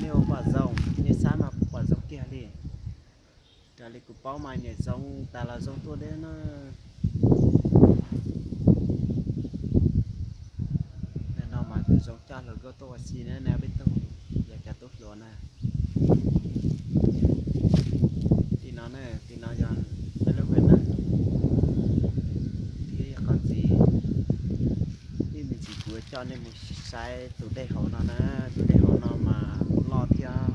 Nej ua pom zoo, nej saib mas pom zoo kiag li. Raws li kuv paub mas nyiam zoo tas los zoo tuaj deb na. Nim no mas kuv zoo coj hluas nkauj tuaj ua si na, nej peb tug yog cov tub hluas na. Tim no na, tim no yog peb lub hwm na, thiab yog qhov ntxiv. Ib me ntsis kuv coj nej mus saib tus dej hauv no na, tus dej hauv no mas loj thiab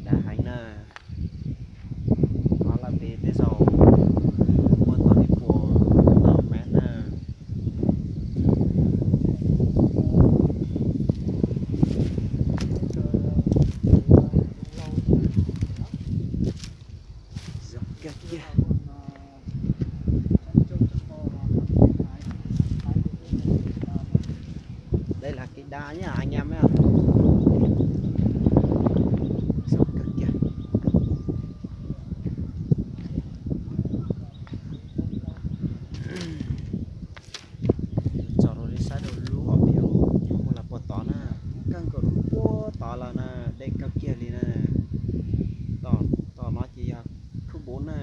dav heev na. Qhov lawm pem tej zaum muaj tau ib puas tau mev na. Zoo kawg kiag. Đây là cái đá nha anh em nhá. Zoo kawg kiag. Tso rau li saib rau lub hom phiaj yuav mus los puag tod na, kawg nkaus rau puag tod lawm na, deb kawg kiag li na. Tom no ces yog khub buv na.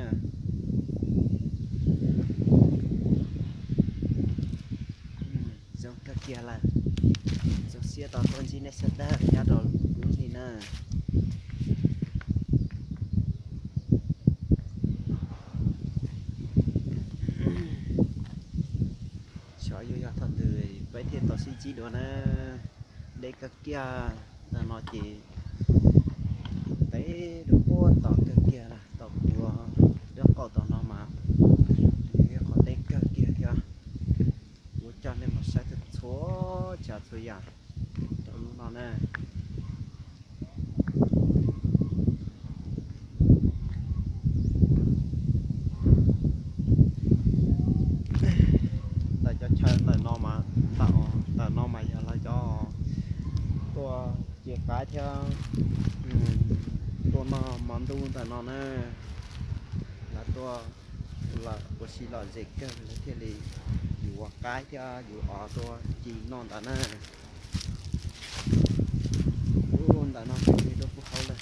Zoo kawg kiag lawm. Zoo siab tau tuaj ntsib nej sawv daws nyob rau lub hnub no na. Xyov yuav yog thaum twg peb thiaj tau sib ntsib dua na. Deb kawg kiag ntawm no ces teb rau puag tom kawg kiag, tom kuv lub qaum tom no mas yog qhov deb kawg kiag thiab. Kuv coj nej mus saib txhua tsav txhua yam rau lub no na. Ntawm cov chaw ntawm no mas, ntawm no mas yog lawv cov tuaj cia qaib thiab tuaj noj mov ntuj ntawm no na. Lawv tuaj lawm ua si lom zem kawg lawv thiaj li yuav qaib thiab yuav os tuaj ci noj ntawd na. Ub, ntawm no ces nej rau puag hauv lawm,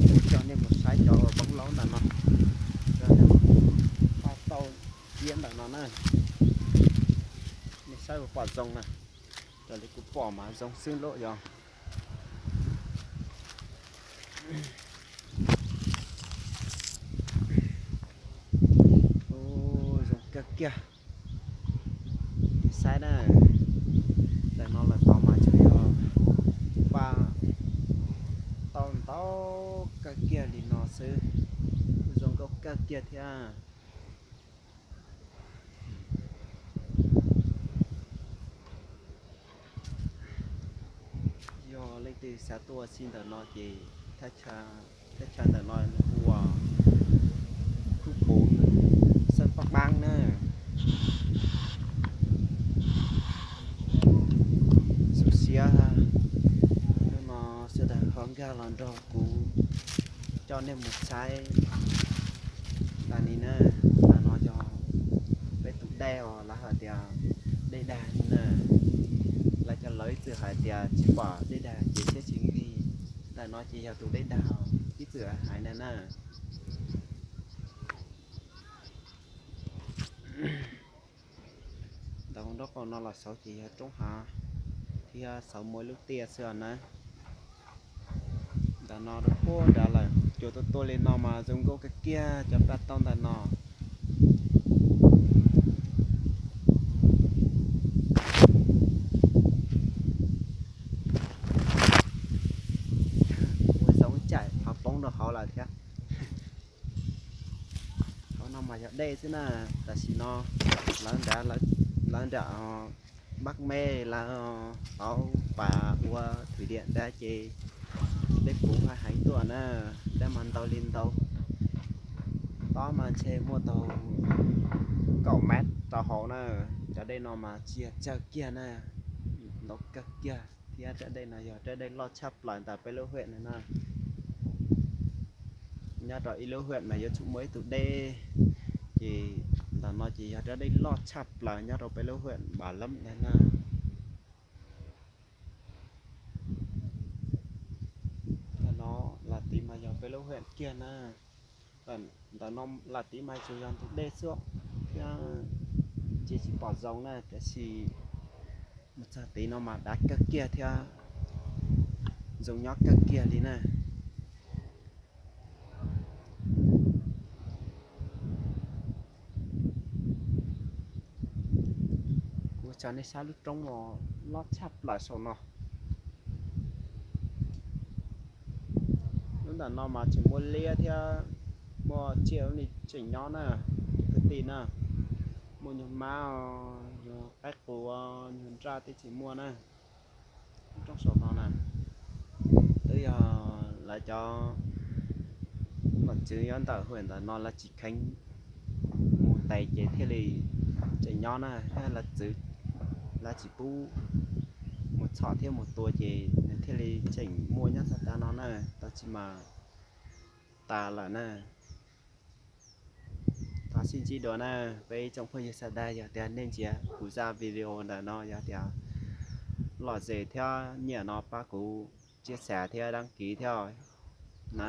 kuv coj nej mus saib cov poob laub ntawm no, cov paj tauj ciab ntawm no na. Nej saib ua pom zoo na, raws li kuv pom mas zoo xwb lauj yog. Ub, zoo kawg kiag. Saib na, ntawm no lawm tod mas tsuas yog paj tauj ntau kawg kiag li no xwb, zoo nkauj kawg kiag thiab. Yog leej twg xav tuaj ua si ntawm no ces thaj chaw ntawm no hu ua Khub Puv, Xeeb Paj Paab na. Zoo siab hnub no sawv daws ho nkag los nrog kuv coj nej mus saib ntawm no na. Ntawm no yog peb tus dej os, lawv hais tias dej dag na. Lawv cov laus ib txwm hais tias tsis pom dej dag ces siab tsis nqig. Ntawm no ces yog tus dej dag ib txwm hais na na. Ntawm nraub qaum no los saud ces yog roob hav thiab saud muaj ib lub tiaj xwb os na. Ntawm no rau puag nrad lawm, cua tuaj tuaj li no mas zoo nkauj kawg kiag cov paj tauj ntawm no. Ua zoo ib chaim ho poob rau hauv lawm thiab. Hauv no mas yog dej xwb na, tam sim no lawv nram, lawv nram Bắc Mê lawv tau pas ua thủy điện nrad ces dej puv haj heev tuaj na, dej mas ntau li ntau. Tob mas ntshe muaj tau kaum mev rau hauv na. Cov dej no mas tsis yog tsawg kiag na, ntau kawg kiag thiab. Rab dej no yog rab dej loj tshaj plaws ntawm peb lub huyện no na. Nyob rau ib lub huyện mas yuav tsum muaj ib tug dej, ces ntawm no ces yog rab dej loj tshaj plaws nyob rau peb lub huyện Bảo Lâm ntawd na. Lub hwm kiag na. Ntawm no lam tiv mas tsuas yog ntug dej xwb thiab, ces tsis pom zoo na, tab sis mus txog tid no mas dav kawg kiag thiab, zoo nyob kawg kiag li na. Kuv tso nej saib lub roob no loj tshaj plaws saum no. Lub ntawm no mas tseem muaj liab thiab, muaj tsiaj ub li tseem nyob na, kwv tij na. Muaj nyuag mab, nyuag qaib qus, nyuag nraj tej tseem muaj na. Lub roob saum no na, twb yog lawv cov nom tswv nyob ntawm hwm ntawm no lawv tsis kheev mus tes ces thiaj li tseem nyob na, thiab lawv txwv, lawv tsis pub mus txhom thiab mus tua ces nws thiaj li tseem muaj nyob txog tav no na, tab sis mas tas lawm na. Thov sib ntsib dua na, peb tsoom phooj ywg sawv daws, yog tias nej ntsia kuv zaj video ntawm no yog tias lom zem thiab nyiam no pab kuv chia sẻ thiab đăng ký thiab na.